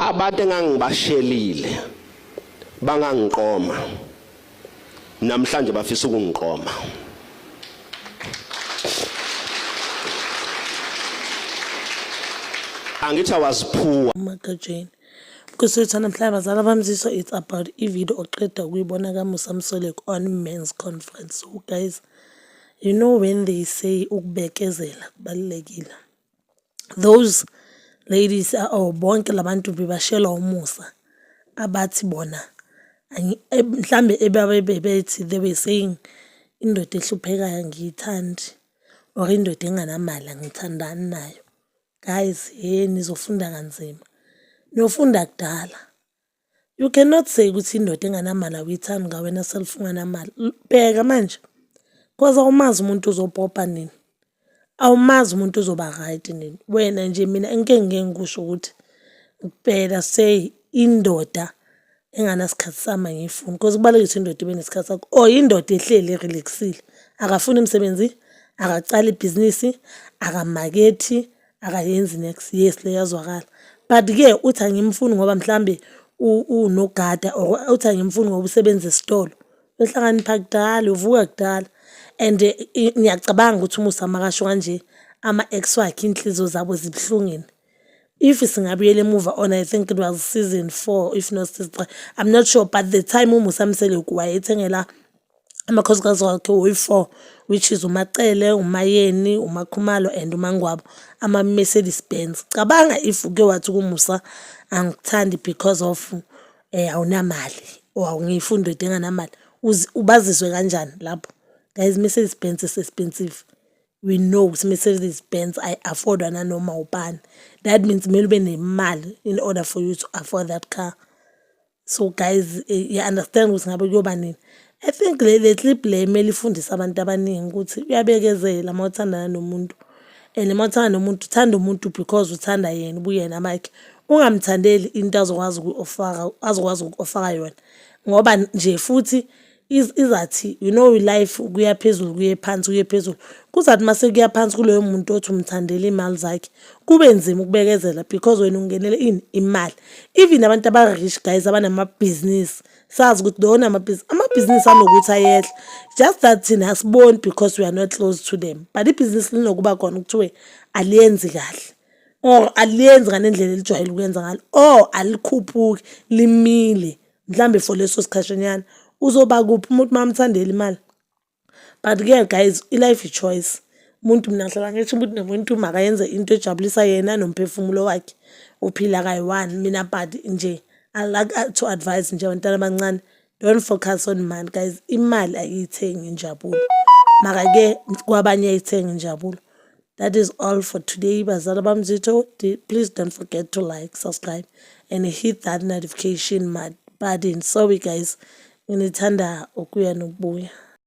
Abantu engangibashelile bangangiqoma, namhlanje bafisa ukungiqoma. Angithi I was poor. Umagajeni. Kusutha namhlanje bazala bamziso it's about i-video oqeda ukuyibona kaMusa Mseleku on men's conference. So guys, you know when they say ukubekezela kubalulekile. Those ladies or bonke labantu bebashelwa uMusa abathi bona mhlambe ebabebethi they were saying indoda ehluphekayo angiyithandi or indoda enganamali angithandani nayo. Guys, hey nizofunda kanzima. Niyofunda kudala. You cannot say ukuthi indoda enganamali awuyithandi ngawena self unganamali. Bheka manje. Cause awumazi umuntu uzopopa nini. Awumazi umuntu uzoba right nini. Wena nje mina engike ngike ngikusho ukuthi better say indoda enganasikhathi sami angiyifuni because kubalulekile ukuthi indoda ibe nesikhathi sakho or indoda ehleli irelaxile akafuni umsebenzi akacali ibhizinisi akamakethi akayenzi next yes leyazwakala but-ke uthi angimfuni ngoba mhlambe unogada or uthi angimfuni ngoba usebenza esitolo uhlakanipha kudala uvuka kudala and ngiyacabanga ukuthi uMusa makasho kanje ama-ex wakhe iy'nhliziyo zabo zibuhlungini. If singabuyela emuva on I think it was season 4 if not season 3 I'm not sure, but the time uMusa Mseleku wayethengela amakhosikazi wakhe oyi-4 which is uMacele, uMayeni, uMakhumalo and uMangwabo ama-Mercedes Benz. Cabanga if uke wathi kuMusa angikuthandi because of awunamali or awungiyifuni indoda enganamali, ubazizwe kanjani lapho? Guys, Mercedes Benz is expensive. We know ukuthi Mercedes Benz ayi-affordwa nanoma ubani. That means kumele ube nemali in order for you to afford that car. So guys, you understand ukuthi ngabe kuyoba nini. I think le clip le kumele ifundise abantu abaningi ukuthi uyabekezela uma uthandana nomuntu. And uma uthanda nomuntu, uthanda umuntu because uthanda yena ubuyena bakhe. Ungamthandeli into azokwazi uku-offer azokwazi uku-offer yona. Ngoba nje futhi izathi you know life kuya phezulu kuye phansi kuye phezulu. Kuzathi mase kuya phansi kuloyo muntu othi umthandela iy'mali zakhe kube nzima ukubekezela because wena ungenele ini imali. Even abantu aba-rich guys abanamabhizinisi sazi ukuthi lona amabhizinisi anokuthi ayehla. Just that thina asiboni because we are not close to them. But ibhizinisi linokuba khona kuthiwe aliyenzi kahle or aliyenzi ngale ndlela elijwayele ukwenza ngalo or alikhuphuki limile mhlambe for leso sikhashanyana. Uzoba kuphi umuntu mamthandela imali? But-ke guys, i-life i-choice. Umuntu mina ngihlala ngithi umuntu nomuntu makayenze into ejabulisa yena nomphefumulo wakhe. Uphila kayi-one. Mina but nje I like to advise nje abantwana abancane, don't focus on money guys. Imali ayiyithengi injabulo. Mara-ke kwabanye iyayithenga injabulo. That is all for today. Bazala bamzitho, please don't forget to like, subscribe and hit that notification button. Sorry guys, nginithanda ukuya nokubuya.